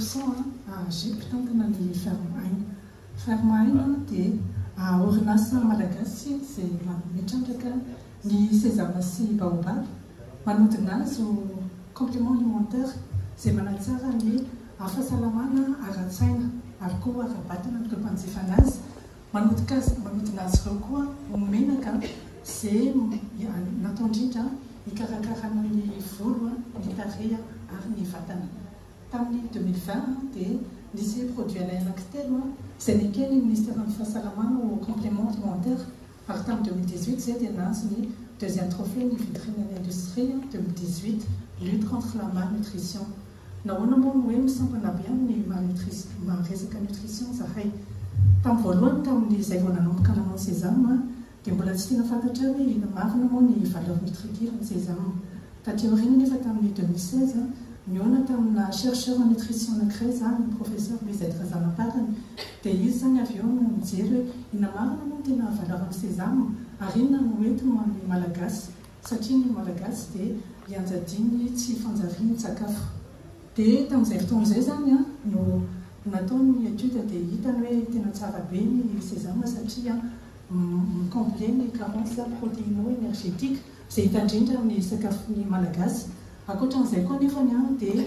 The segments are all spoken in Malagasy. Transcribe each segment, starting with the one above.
Ratoson, AG, mpitantana ny Ferme Aina. Ferme Aina dia orinasa malagasy izay mitrandraka ny sesame sy baobab, manodina azy ho complément alimentaire izay manatsara ny fahasalamana ara-tsaina ary koa ara-batana amin'ireo mpanjifa anazy. Manodika azy, manodina azy ireo koa ho menaka izay natao indrindra hikarakarana ny volo, ny tarehy ary ny vatana. Tamin'ny 2020 dia nisy produit anay anankitelo izay neken'ny Ministeran'ny Fahasalamana ho complément alimentaire ary tamin'ny 2018 izay dia nahazo ny deuxième trophée ny vitrine ny industrie 2018 lutte contre la malnutrition. Nahoana moa no hoe misampana be amin'ny maha resaka nutrition zahay? Tamin'ny voalohany tamin'izay vao nanomboka nanao sesame dia mbola tsy tena fantatray hoe inona marina moa ny valeur nutritive ny sesame. Taty aoriana nefa tamin'ny 2016, nihaona tamina chercheur en nutrition anankiray za, ny professeur Louisette Razanamparany, dia izy izany avy eo no nijery hoe inona marina moa no tena valeur amin'ny sesame ary inona no entiny ho an'ny Malagasy satria ny Malagasy dia ianjadian'ny tsy fanjarian-tsakafo. Dia tamin'izay fotoana izay izany no natao ny étude dia hitany hoe tena tsara be ny sesame satria mi-combler ny carence protéino-énergétique izay hita indrindra amin'ny sakafon'ny Malagasy. Ankoatran'izay koa nefany dia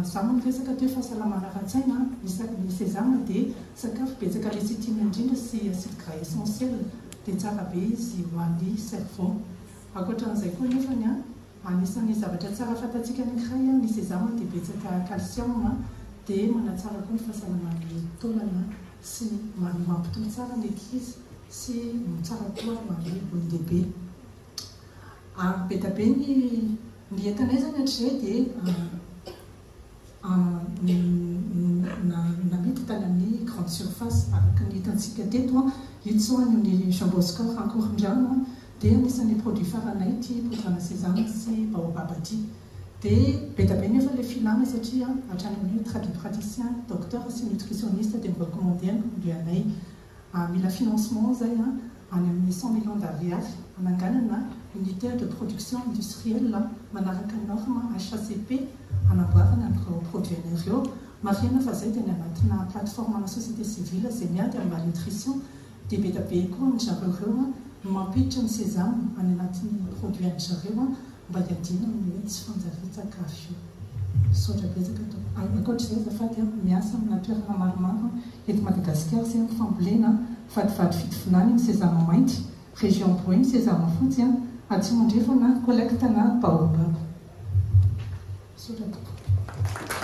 za moa niresaka teo fahasalamana ara-tsaina, ny sesame dia sakafo betsaka lécithine indrindra sy acide gras essentiel dia tsara be izy ho an'ny cerveau. Ankoatran'izay koa nefany anisan'ny zavatra tsara fantatsika anankiray ny sesame dia betsaka calcium dia manatsara koa ny fahasalaman'ny taolana sy mampitony tsara ny ankizy sy tsara koa ho an'ny olon-dehibe. Be dia be ny ny entanay izany hatrizay dia namidy tany amin'ny grande surface araka ny hitantsika teto. Ito izao any amin'ny Jean Bosco Ankorondrano dia anisan'ny produit faranay ity poudre-na sesame sy baobab ity. Dia be dia be nefa ilay filana satria hatrany amin'ny tradipraticien, docteur sy nutritionniste dia mi-recommander ny produit anay. Mila financement izay any amin'ny 100 millions d'ariary hananganana unité de production industrielle manaraka norme HACCP hanamboarana an'ireo produit anay ireo. Marihana fa izay dia ny anatina plateforme ana société civile izay miady amin'ny malnutrition dia be dia be koa amin-dry zareo ireo no mampiditra ny sesame any anatin'ny produit an-dry zareo mba hiadiana amin'ny hoe tsy fanjarian-tsakafo io. Misaotra betsaka tompoko. Ankoatra izay azafady a, miasa amina toerana maromaro eto Madagasikara izay amin'ny fambolena vadivady fitovinany ny sesame mainty, région Boeny sesame fotsy, Atsimo Andrefana collecte na baobab. Misaotra tompoko.